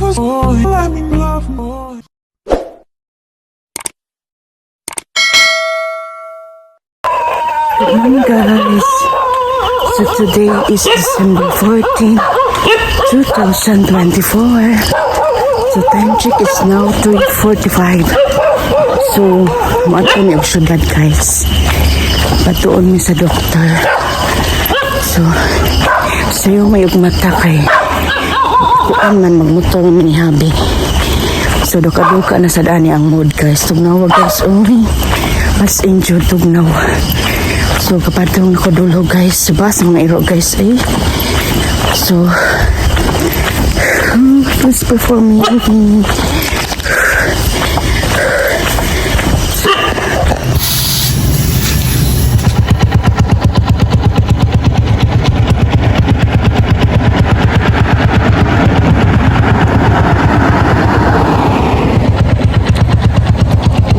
Let me love more. Good morning, guys. So today is December 14, 2024. So time check is now 3:45. So moadto mi og syudad, guys. Patuon mi sa doktor. So sayo may og mata kay kuan man, magmotor man ni hubby. So duka-duka na sad ani ang mood, guys. Tugnawa, guys. Oy. As in jud tugnaw. So kapadong ko dulo, guys. Bas mga iro, guys, eh. So please perform me with me.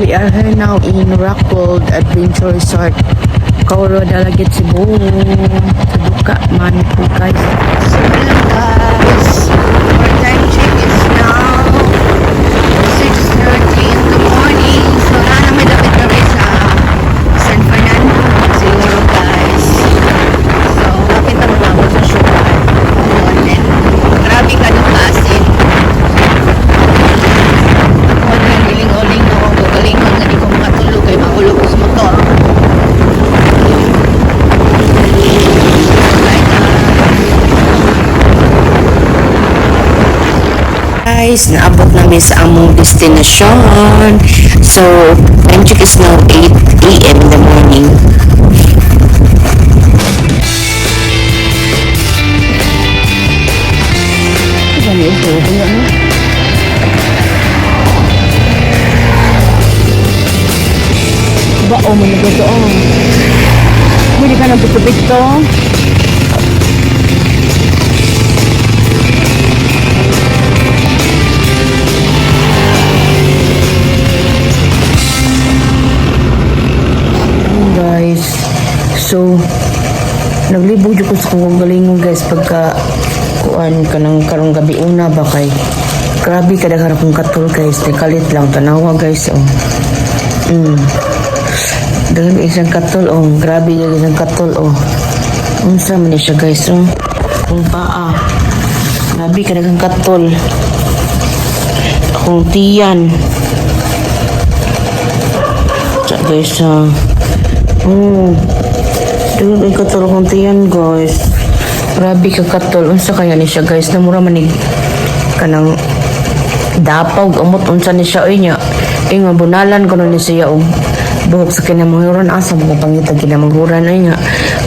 We are here now in Rockworld Adventure Resort. Kauro, Dalaguete, Cebu. Duka man po, guys. So hello guys, our time check is now 6:30 in the morning. So naa na dapit kami sa San Fernando, siguro, guys. So kapit na ako sa syudad. And grabe ka nung asin. Ako na giling-uling ako, gagalingon nga di ko makatulog kay mahulog ko sa motor. Bye, guys. Guys, naabot namin sa among destination. So, time check is now 8 a.m. in the morning. Ba, oh, man, ito, oh. Pwede ka ng pito-pito. Guys. So, naglibog jud ko sa kong galingon, guys, pagka kuan kanang karong gabi una ba, kay grabe kadaghan akong katol, guys. Nakalit lang, tanawa, guys, oh. Daghan isang katol, oh. Grabe yung isang katol, oh. Unsa man ni siya, guys, oh. Akong paa. Grabe kadaghang katol. Akong tiyan. Sa guys, ah. Oh. Daghan kay katol akong tiyan, guys. Grabe ka katol. Unsa kaya ni siya, guys? Namura manig kanang dapaw amot, unsa ni siya oy nya. Eh nga bunalan ko ni siya og buhok sa kinamanghuran. Asa mo pangita kinamanghuran ay nga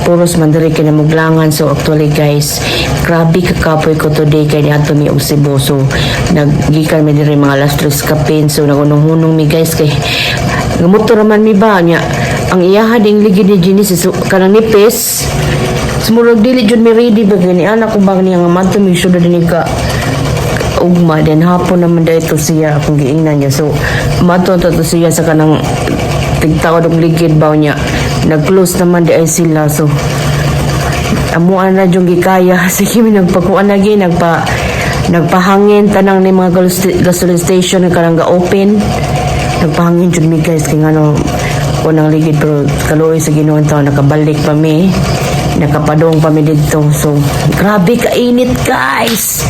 puros man diri kinamuglangan. So actually, guys, grabe kakapoy ko today kay niadto mi og Cebu. So naggikan mi diri mga alas 3 kapin. So nagunong-hunong mi, guys, kay gamotor man mi ba nya. Ang iyaha ding ligid ni Genesis, so, kanang nipis. Sumurag dili jud mi ready ba gani anak ko ba niya nga madto mi syudad ni ka ugma. Then hapon naman dito siya akong giingnan niya. So mato to siya sa kanang tigtao og ligid ba niya, nag-close naman di ay sila. So amuan na yung gikaya. Sige mi nagpakuan lagi, nagpahangin tanang ni mga gasoline station nga kanang ga-open. Nagpahangin jud mi, guys, kay ngano unang ligid. Pero kaluoy sa Ginoo taon, nakabalik pa mi, nakapadong pa mi didto. So grabe kainit, guys,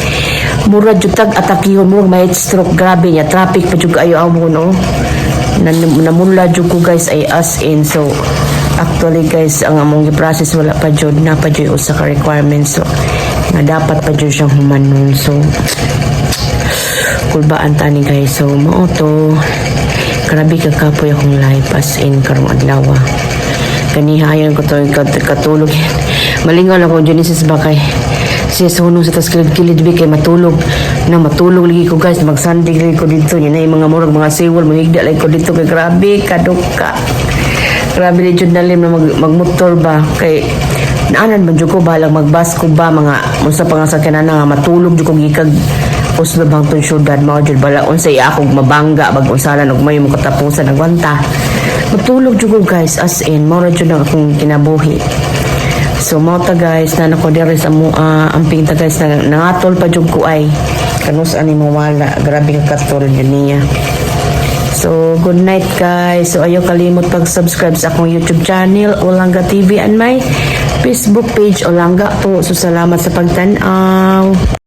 mura jud tag atakihon, murag may heat stroke. Grabe niya, traffic pa jud kaayo amo, no. Namula jud ko, guys, ay as in. So actually, guys, ang among gi-process wala pa jud na pa jud usa ka requirement, so nga dapat pa jud siyang humanon. So kulbaan tani, guys. So mao to, grabe ka kapoy akong life as in karong adlaw. Kaniha ayon ko to katulog. Malingaw lang ko Genesis ba kay siya sa hunong sa tas kilid-kilid bi kay matulog na matulog lagi ko, guys. Magsandig lagi ko dito niya na yung mga murag mga siwol, mahigda lagi ko dito kay grabe kaduka. Grabe di jud nalim na magmotor ba kay naanan man jud ko, bahalang magbas ko ba, mga unsa pa nga sa kinana nga matulog jud ko gikag Oslo bang tong syudad. Mao jud bala unsa akong mabangga bag unsalan og may mo katapusan agwanta matulog jud ko, guys, as in mao ra jud ang akong kinabuhi. So mao ta, guys, na nako diri sa mo amping ta, guys, na nangatol pa jud ko ay kanus ani mawala. Grabe ka katol yun niya. So good night, guys. So ayaw kalimot pag-subscribe sa akong YouTube channel, Olangga TV, and my Facebook page, Olangga po. So salamat sa pagtan-aw.